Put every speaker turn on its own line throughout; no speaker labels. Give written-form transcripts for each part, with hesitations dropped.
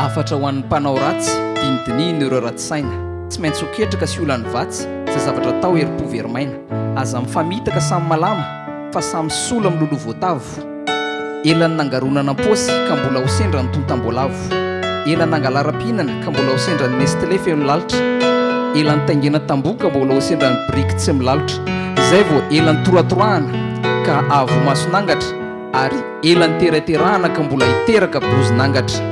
Hafatra ho an'ny mpanao ratsy, dinidinihina ireo ratsy saina. Tsy maintsy ho ketraka sy ho lany vatsy izay zavatra atao herim-po very maina. Aza mifamitaka samy malama fa samy sola miloloha voatavo. Ela ny nangaronana am-paosy ka mbola ho sendra ny tontam-boalavo. Ela nangalaram-pihinana ka mbola ho sendra ny Nestlé feno lalitra. Ela nitaingena tamboho ka mbola ho sendra ny biriky tsy milalotra. Izay vao ela nitoratorahana ka ahavoa-mason'angatra. Ary ela niteraterahana ka mbola hiteraka bozin'angatra.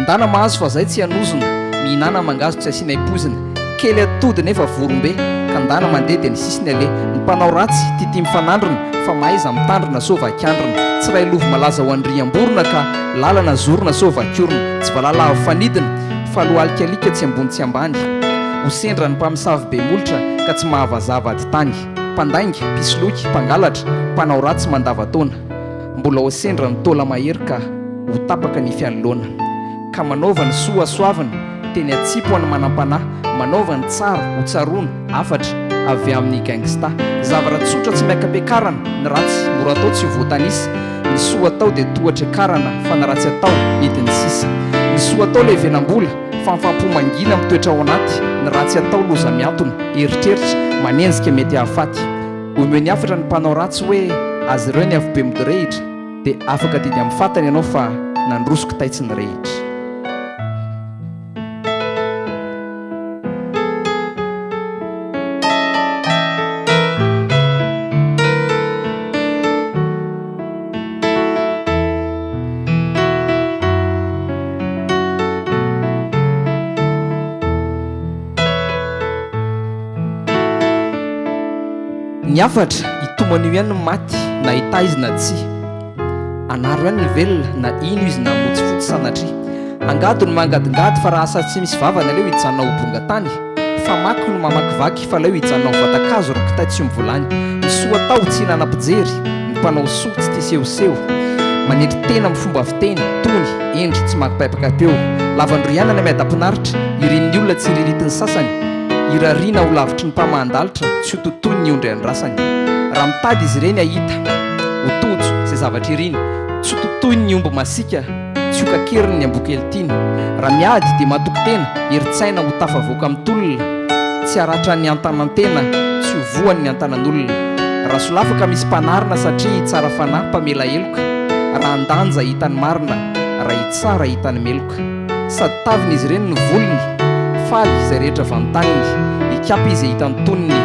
Ndana mahazo fa zay tsy hanozona, mihinana mangazo tsy asianay poizina. Kely atody nefa vorombe, ka ndana mandeha dia ny sisiny aleha. Ny mpanao ratsy, tiatia mifanandrina, fa mahaiza mitandrina sao vaky andrina. Tsy railovy malaza ho andriam-borona ka lalana zorona sao vaky orona. Tsy valala avo fanidina, fa lohalika alika tsy ambony tsy ambany. Ho sendra ny mpamosavy be molotra ka tsy mahavazava ady tany. Mpandainga, mpisoloky, mpangalatra, mpanao ratsy mandava-taona. Mbola ho sendra ny taola mahery ka ho tapaka ny fianoloana. Ka manaova ny soa hasoavina, teny atsipy ho an'ny manam-panahy, manaova ny tsara ho tsaroana, hafatra avy amin'ny gangsta. Zavatra tsotra tsy miaka-piakarana, ny ratsy mora atao tsy ho voatanisa, ny soa atao dia tohatra ikarana fa ny ratsy atao hidin'ny sisa. Ny soa atao levenam-bola, Famfampo mangina mitoetra ao anaty, ny ratsy atao loza miantona, eritreritra, manenjika mety hahafaty. Omeo ny hafatra ny mpanao ratsy hoe azy ireo ny afobe midorehitra dia afaka adidy amin'ny fatany ianao fa nandroso kitay tsy nirehitra. Ny hafatra, hitomanio ihany ny maty na hitahy izy na tsia. Anaro ihany ny velona na hino izy na hamotsifotsy sanatria. Angady no mangadingady fa raha asa tsy misy vavany aleo hijanona ho bonga tany. Famaky no mamakivaky fa aleo hijanona ho vatan-kazo raha kitay tsy omby vilany. Ny soa atao tsy ilana mpijery, ny mpanao soa tsy tia sehoseho. Manetry tena amin'ny fomba fiteny, tony, hendry, tsy mampaipaka-peo. Lavan-droianana miadam-pinaritra, irin'ny olona tsy iriritin'ny sasany. Irariana ho lavitry ny mpamahan-dalitra, tsy ho totoiny ny ondry andrasany. Raha mitady izy ireny hahita, ho tojo izay zavatra iriny, tsy ho totoiny ny omby masiaka. Tsy ho kakeriny ny amboa kely tiany. Raha miady dia matoky tena, herin-tsaina ho tafavoaka amin'ny tolona. Tsy haratra ny antanantena, tsy ho voany ny antanan'olona. Raha solafaka misy mpanarina satria tsara fanahy mpamela heloka. Raha handanja hita ny marina, raha hitsara hita ny meloka. Sady taviny izy ireny no volony, faly izay rehetra vantaniny. Hikapa izy hahita ny tonony,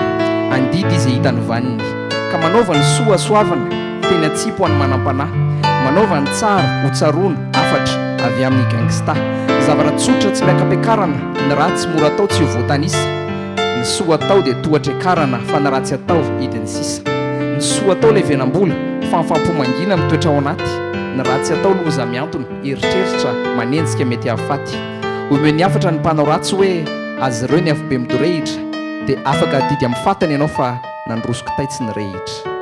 handidy izy hahita ny vaniny. Ka manaova ny soa hasoavina. Teny atsipy ho an'ny manam-panahy. Manaova ny tsara, ho tsaroana, hafatra avy amin'ny gangsta. Zavatra tsotra tsy miaka-piakarana, ny ratsy mora atao tsy ho voatanisa. Ny soa atao dia tohatra ikarana, fa ny ratsy atao hidin'ny sisa. Ny soa atao levenam-bola, famfampo mangina mitoetra ao anaty. Ny ratsy atao loza mihantona, eritreritra manenjika mety hahafaty. Omeo ny hafatra ny mpanao ratsy hoe azy ireo ny afobe midorehitra, dia afaka adidy amin'ny fatany ianao fa nandroso kitay tsy nirehitra.